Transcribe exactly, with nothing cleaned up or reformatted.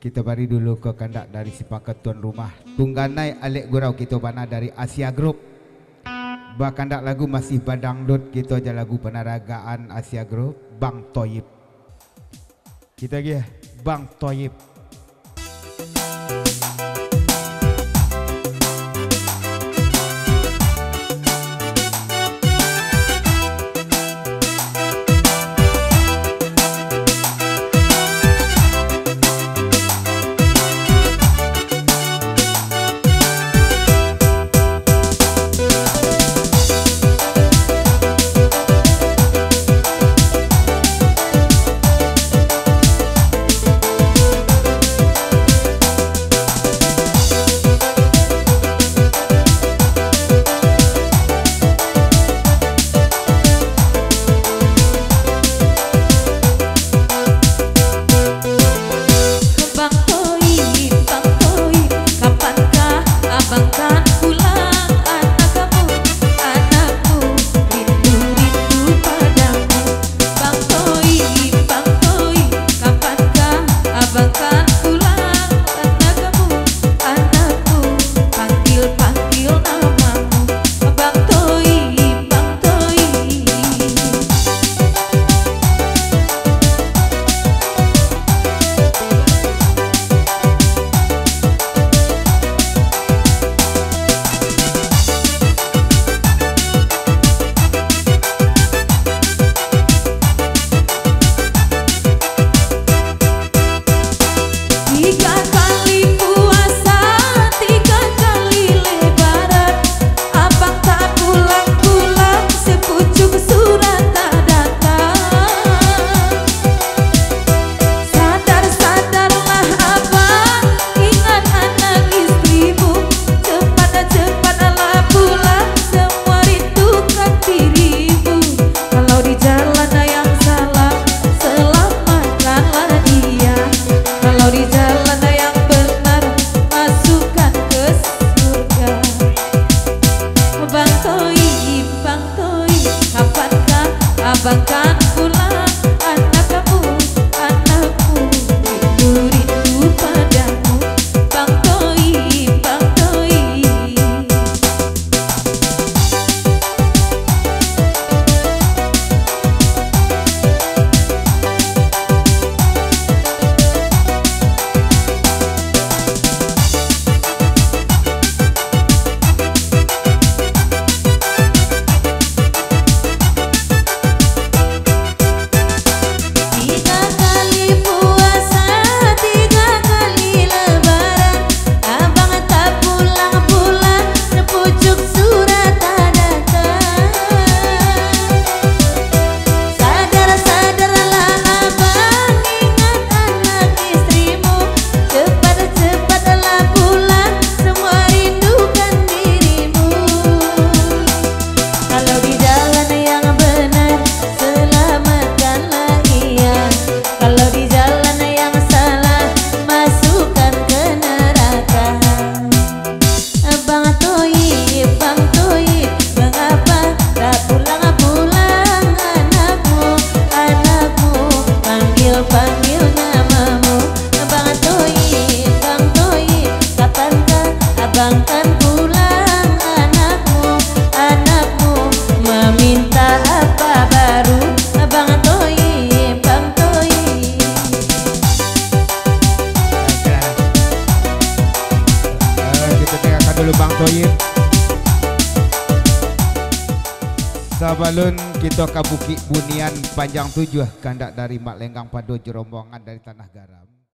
Kito bari dulu ka kandak dari si pakat tuan rumah. Tungganai alek gurau kito bana dari Asia Group. Bakandak lagu masih badangdut, kito ja lagu panaragaan Asia Group, Bang Toyib. Kito agiah, Bang Toyib. Bang Toib, Bang Toib, kapankah abang kan pulang? Anakmu, anakmu, rindu-rindu padamu. Bang Toib, Bang Toib, kapankah abang kan pulang? Anakmu, anakmu, panggil-panggil namamu. Bang Toib, Bang Toib. Tiga kali puasa, tiga kali lebaran, abang tak pulang-pulang, sepucuk surat tak datang. Sadar-sadarlah abang, ingat anak istrimu, cepat-cepatlah pulang, semua rindukan dirimu. Kalau di jalan yang salah, selamatkanlah dia. Kalau di jalan yang benar, masukkan ke surga. Bang Toib, Bang Toib, kapankah abang kan pulang? Anakmu, anakmu, rindu-rindu padamu. Bang Toib, Bang Toib. Tiga kali puasa, tiga kali lebaran, abang tak pulang-pulang, sepucuk surat tak datang. Sadar-sadarlah abang, ingat anak istrimu, cepat-cepatlah pulang, semua rindukan dirimu. Kalau di jalan yang benar, selamatkanlah ia. Kalau di jalan yang salah, masukkan ke neraka. Bang Toib, Bang Toib, mengapa tak pulang-pulang anakmu, anakmu, panggil-panggil namamu. Bang Toib, Bang Toib, kapankah abang kan pulang? Anakmu, anakmu, meminta apa baru? Bang Toib, Bang Toib. Oke lah. Eh, kita dengarkan dulu Bang Toib. Sabalun kito ka Bukik Bunian Panjang Tujuah, kandak dari Mak Lenggang Pado jo rombongan dari Tanah Garam.